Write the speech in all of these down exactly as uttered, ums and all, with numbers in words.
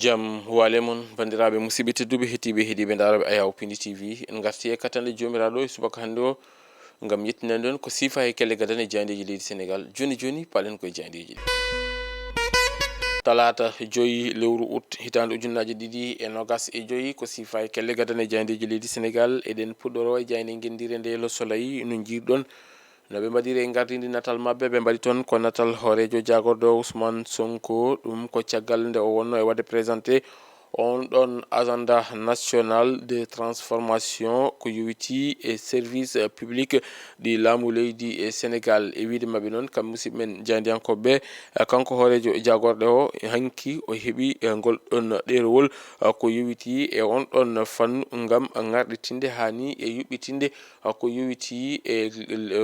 Jam waale mon, banndiraaɓe musidɓe tedduɓe, heɗtiiɓe, heɗiiɓe, ndaarooɓe Ayaw Pindi T V. En ngartii e kattanɗe Joomiraaɗo e subaka hannde o, ngam yettinande on ko siifa e kelle gadane jaaydeeji leydi Senegaal. Jooni jooni, paalen koye jaaydeeji ɗi. Talaata joyi lewru ut, hitaande ujunnaaje ɗiɗi e noogas e joyi, ko siifa e kelle gadane jaaydeeji leydi Senegaal. Eɗen puɗɗoroo e jaaynde ngenndiire nde Le Soleil, no njiirɗon no ɓe mbaɗiri e ngardiindi natal maɓɓe, ɓe mbaɗi toon ko natal hooreejo jaagorɗo Ousmane Sonko. Ɗum ko caggal nde o wonno e waɗde présenté on ɗon agenda national de transformation ko yowitii e service public ɗi laamu leydi e Senegaal. E wiyde maɓɓe noon, kam musidɓe men jaayndiyankooɓe ɓe, kanko hooreejo jaagorɗo o, hanki o heɓi, eh, ngol ɗon ɗerewol, eh, ko yowitii e on ɗon fannu ngam ŋarɗitinde haa ni e yuɓɓitinde ko yowitii e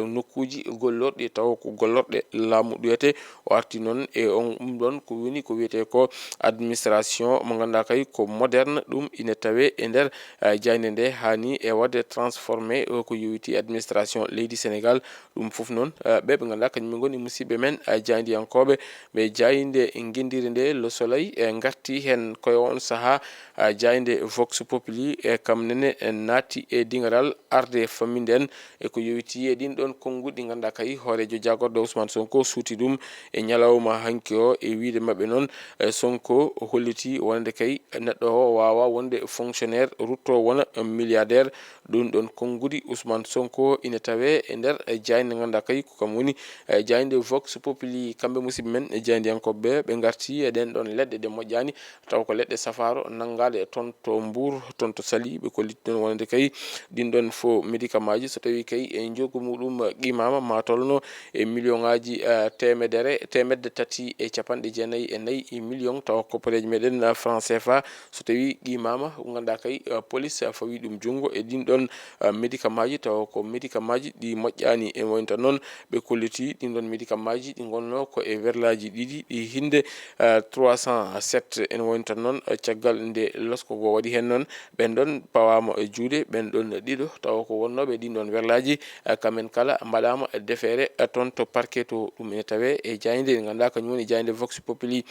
nokkuuji gollorɗi, tawa ko gollorɗe laamu ɗuyete. O arti noon e on ɗum ɗon ko woni ko wiyetee ko administration mo ngannduɗaa kay ko moderne, ɗum ina tawee e nder, eh, jaaynde nde haa ni e waɗde transformé, eh, ko yowitii administration leydi Senegaal. Ɗum fof noon, eh, ɓe ɓe ngannduɗaa kañum ngoni musidɓe men, eh, jaayndiyankooɓe ɓe jaaynde ngenndiire nde Le Soleil, eh, ngarti heen koye on sahaa, eh, jaaynde Vox Populi, eh, kam nene, eh, naati e diŋaral arde famminde en e ko yowitii e ɗin ɗon konnguɗi ɗi ngannduɗaa kay hooreejo jaagorɗo Ousmane Sonko suuti ɗum e ñalawma hanki o. E wiyde maɓɓe noon, eh, Sonko hollitii wonande kay neɗɗo o waawaa wonde fonctionnaire rutto wona milliardaire. Ɗum ɗon konnguɗi Ousmane Sonko ina tawee e nder, eh, jaaynde ngannduɗaa kay ko kam woni, eh, jaaynde Vox Populi. Kamɓe musidɓe men, eh, jaayndiyankooɓe ɓe, ɓe ngarti e ɗen ɗon leɗɗe ɗe moƴƴaani, tawa ko leɗɗe safaaro nanngaaɗe toon to Mbuur, toon to Sali. Ɓe kolliti ɗon wonande kay ɗin ɗon fo médicamentji, so tawii kay e njogu muɗum qimaama, ma tolno e millioŋaaji, eh, teemedere, teemedde tati e capanɗe jeenayi e nayi million, tawa koppareeji meɗen, eh, franc C F A, so tawii qimaama, ko ngannduɗaa kay, eh, police, eh, fawi ɗum junngo e ɗin ɗon, eh, médicamentji, tawa ko médicamentji ɗi moƴƴaani. En wayno tan noon, ɓe kolliti ɗin ɗon médicamentji ɗi ngonnoo ko e werlaaji ɗiɗi ɗi hinnde, eh, trois cent sept. En wayno tan noon, eh, caggal nde losko goo waɗi heen noon, ɓen ɗon pawaama e juuɗe ɓen ɗon ɗiɗo, tawa ko wonnooɓe ɗin ɗon werlaaji, eh, kamɓe kala mbaɗaama defeere, eh, toon to parquet to. Ɗum ene tawee e jaaynde nde ngannduɗaa kañum woni jaaynde Vox Populi,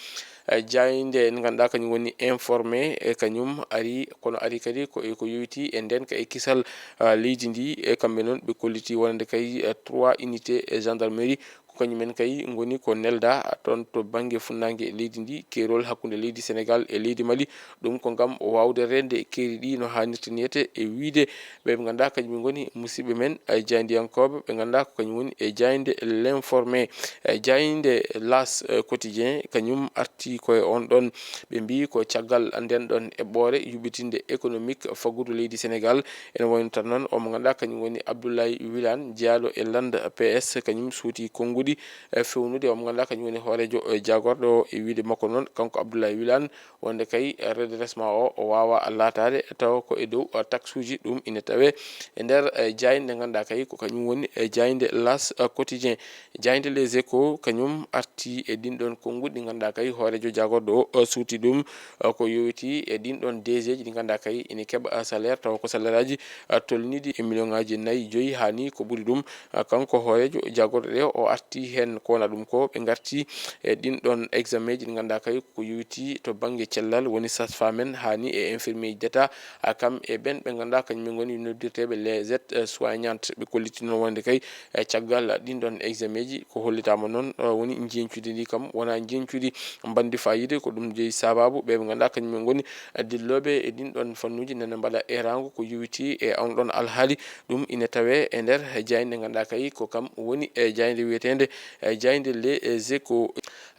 eh, jaaynde nde ngannduɗaa kañum woni Informé, e kañum ari, kono ari kadi ko e ko yowitii e ndeenka e kisal, eh, leydi ndi. E kamɓe noon ɓe kolliti wonande kay, eh, trois unités e gendarmerie, ko kañum en kay ngoni ko neldaa toon to bannge funnaange leydi ndi, keerol hakkunde leydi Senegaal e leydi Mali. Ɗum ko ngam waawde reende keeri ɗi no haanirta ni. E wiyde ɓe ɓe ngannduɗaa kañum ngoni musidɓe men, eh, jaayndiyankooɓe ɓe ngannduɗaa ko kañum woni e jaaynde L'Informé, eh, jaaynde L'As, eh, Quotidien, kañum arti koye on ɗon. Ɓe mbii ko caggal nden ɗon eɓɓoore yuɓɓitinde économique faggudu leydi Senegaal. Ene wayno tan noon, omo ngannduɗaa kañum woni Abdoulaye Wilane, jeyaaɗo e Land P S, kañum suuti konnguɗi, eh, fewnude, omo ngannduɗaa kañum woni hooreejo, eh, jaagorɗo o. E wiyde makko noon, kanko Abdoulaye Wilane, wonde kay, eh, redressement o, o waawaa laataade tawa ko e dow, eh, taxuuji. Ɗum ina tawee e nder, eh, jaaynde nde ngannduɗaa kay ko kañum woni, eh, jaaynde L'As, eh, Quotidien. Jaaynde Les Échos kañum arti e ɗin ɗon konnguɗi ɗi ngannduɗaa kay hooreejo jaagorɗo o, o suuti ɗum, o ko yowitii e ɗin ɗon D G ji ɗi ngannduɗaa kay ina keɓa, a, salaire, tawa ko salaire aji, a, tolniiɗi e million ŋaaji nayi, joyi, haa ni ko ɓuri ɗum. A, kanko hooreejo jaagorɗo ɗe o arti heen ko wona ɗum ko ɓe ngarti e ɗin ɗon examen ji ɗi ngannduɗaa kay ko yowitii to bannge cellal, woni sage-femme en, haa ni e infirmier ji d'État, a, kam e ɓen ɓe ngannduɗaa kañum en ngoni noddirteeɓe les aides, eh, soignantes. Ɓe kolliti noon wonde kay, eh, caggal ɗin ɗon examen ji ko hollitaama noon, eh, woni njeñcudi ndi kam wonaa njeñcudi mbanndi faayiida, ko ɗum jeyi sabaabu ɓe ɓe ngannduɗaa kañum en ngoni, eh, dillooɓe e ɗin ɗon fannuuji nana mbaɗa eeraango ko yowitii e on ɗon alhaali. Ɗum ina tawee e nder jaaynde ngannduɗaa kay ko kam woni e jaaynde wiyeteende, eh, jaaynde Les Échos.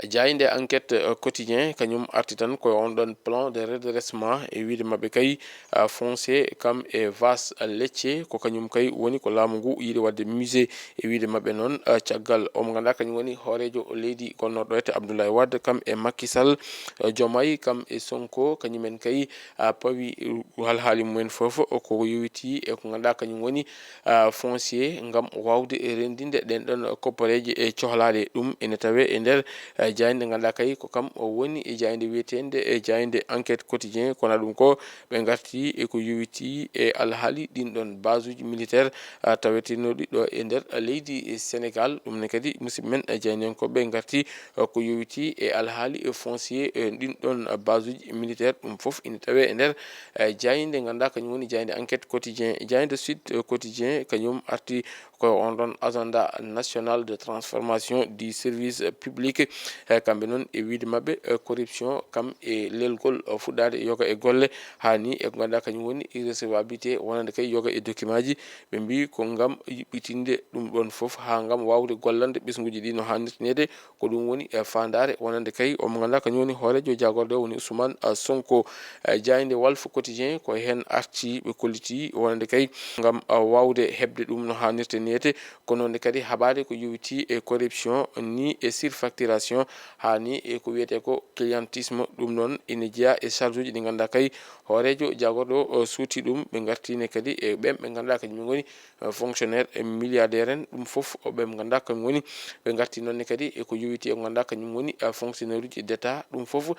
Jaaynde Enquête, eh, Quotidien kañum arti tan ko on ɗon plan de redressement e wiyde maɓɓe kay, ah, foncier kam e Vasse Lecce, ko kañum kay woni ko laamu ngu yiɗi waɗde musée e wiyde maɓɓe noon, ah, caggal omo ngannduɗaa kañum woni hooreejo leydi gonnoɗo e Abdoulaye Wade kam e Macky Sall, eh, Diomaye kam e Sonko, kañum en kay, ah, pawi, uh, halhaali mumen fof ko yowitii e ko ngannduɗaa kañum woni, ah, foncier ngam waawde e renndinde ɗen ɗon koppareeje e cohlaaɗe. Ɗum ene tawee e nder, ah, Jaaynde nde ngannduɗaa kay ko kam o woni e jaaynde wiyeteende e jaaynde Enquête Quotidien, kono ɗum ko ɓe ngarti e ko yowitii e alhaali ɗin ɗon base uji militaire, ah, tawetenooɗi ɗo e nder leydi Sénégal. Ɗum ne kadi musidɓe men, eh, jaayndiyankooɓe ngarti, eh, ko yowitii e alhaali e foncier, eh, ɗin ɗon base uji militaire, ɗum fof ina tawee e nder, eh, jaaynde ngannduɗaa kañum woni jaaynde Enquête Quotidien. Jaaynde Sud, eh, Quotidien kañum arti ko on ɗon agenda national de transformation du service public. Eh, kamɓe noon e wiide maɓɓe, eh, corruption kam e lelgol, eh, fuɗɗaade yoga e golle, haa ni e ko ngannduɗaa kañum woni irrecevabilité, wonande kay yoga e document ji. Ɓe mbii ko ngam yuɓɓitinde ɗum ɗon fof haa ngam waawde gollande ɓesnguuji ɗi no haanirta neede. Ko ɗum woni, eh, faandaare wonande kay omo ngannduɗaa kañum woni hooreejo jaagorɗe o woni Ousmane, eh, Sonko. Eh, jaaynde Walf Quotidien ko heen arti ɓe kolliti wonande kay ngam, eh, waawde heɓde ɗum no haanirta neede. Kono nde kadi haɓaade ko yowitii e corruption ni e surfacturation haa ni e ko wiyetee ko clientisme. Ɗum noon ina jeyaa e charge uji ɗi ngannduɗaa kay hooreejo jaagorɗo o suuti ɗum. Ɓe ngarti ne kadi e ɓeen ɓe ngannduɗaa kañum ngoni, eh, fonctionnaire e milliardaire en. Ɗum fof o ɓe ngannduɗaa kañum woni, ɓe ngarti noon ne kadi e ko yowitii e ko ngannduɗaa kañum woni, eh, fonctionnaire uji d'État. Ɗum fof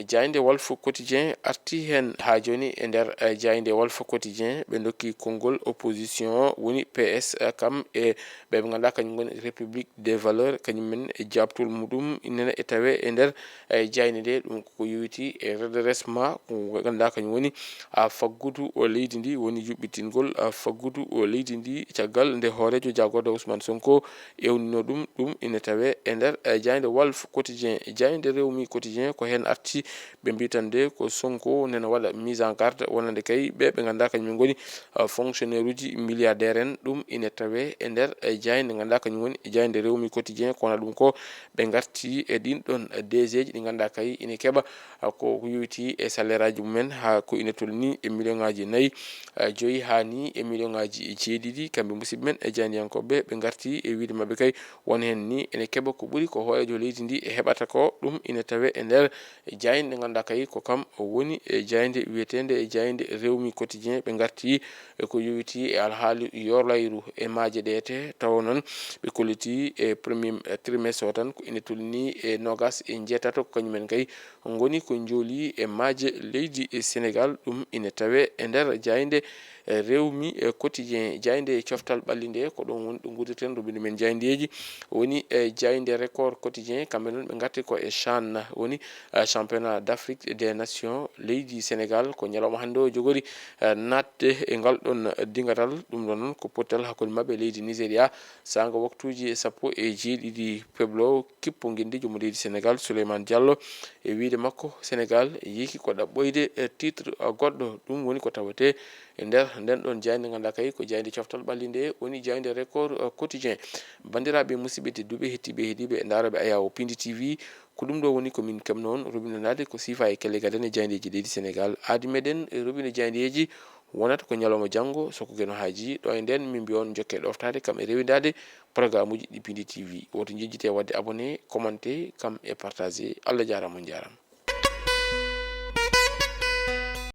jaaynde Walf Quotidien arti heen. Haa jooni e nder, eh, jaaynde Walf Quotidien ɓe ndokki konngol opposition o woni P S, eh, kam e ɓe ɓe ngannduɗaa kañum ngoni République des valeurs, kañum men e jaaɓtol muɗum inene e tawee e nder, eh, jaaynde nde. Ɗum ko yowitii e redressement ko ngannduɗaa kañum woni, ah, faggudu o leydi ndi, woni yuɓɓitingol, ah, faggudu o leydi ndi caggal nde hooreejo jaagorɗo Ousmane Sonko ewnino ɗum. Ɗum ina tawee e nder, eh, jaaynde Walf Quotidien. Jaaynde Rewmi Quotidien ko heen arti, ɓe mbii tan de ko Sonko nena waɗa mise en garde wonande kay ɓe ɓe ngannduɗaa kañum ngoni, eh, fonctionnaire uji milliardaire en. Ɗum ina tawee e nder, eh, jaaynde ngannduɗaa kañum woni jaaynde Rewmi Quotidien, kono ɗum ko ɓe ngarti e ɗin ɗon, eh, D G ji ɗi ngannduɗaa kay ina keɓa, ah, ko yowitii e salaire aji mumen haa ko ina tolni e million ŋaaji nayi, eh, joyi haa ni e million ŋaaji jeeɗiɗi. Kamɓe musidɓe men e jaayndiyankooɓe ɓe ngarti e wiide maɓɓe kay won heen ni ene keɓa ko ɓuri ko hooreejo leydi ndi e heɓata ko. Ɗum ina tawee e nder jaaynde nde ngannduɗaa kay ko kam o woni e jaaynde wiyeteende e jaaynde Rewmi Quotidien. Ɓe ngarti e ko yowitii e alhaali yorlayru e maaje ɗe te tawa noon ɓe kolliti e premier trimestre o tan ko ina tolni e noogaas e njeetato ko kañum en kay ngoni ko njooli e maaje leydi e Sénégal. Ɗum ina tawee e nder jaaynde, eh, Rewmi, eh, Quotidien. Jaaynde coftal ɓalli nde, ko ɗoon woni ɗo nguurdirten robinet men jaayndeeji, woni, eh, jaaynde Record Quotidien. Kamɓe noon ɓe ngarti ko e CHAN, woni, eh, Championnat d'Afrique des Nations. Leydi Sénégal ko ñalawma hannde o jogori, eh, naatde e ngal ɗoon dingatal. Ɗum ɗoon noon ko pottal hakkunde maɓɓe e leydi Nigéria, saanga waktuuji sappo e jeeɗiɗi peblo, kippo ngenndiijo mo leydi Sénégal, Souleymane Diallo. E wiyde makko, Sénégal yiiki ko ɗaɓɓoyde, eh, titre, eh, goɗɗo. Ɗum woni ko tawetee e nder nden ɗon jaaynde, ngannduɗaa kay ko jaaynde coftal ɓalli nde, woni jaaynde Record, eh, Quotidien. Banndiraaɓe musidɓe tedduɓe, heɗtiiɓe, heɗiiɓe e ndaarooɓe Ayawo Pindi T V, ko ɗum ɗo woni ko min keɓno on rubinanaade ko siifa e kelle gadan e jaayndeeji leydi Sénégal. Aadi meɗen e rubine jaayndeeji wonata ko ñalawma janngo, so ko Geno haaji. Ɗo e nden min mbiya on jokke ɗoftaade kam e rewindaade programme uji ɗi Pindi T V. Woto njejjite waɗde abonné, commenté kam e partagé. Allah jaaraama, on jaaraama.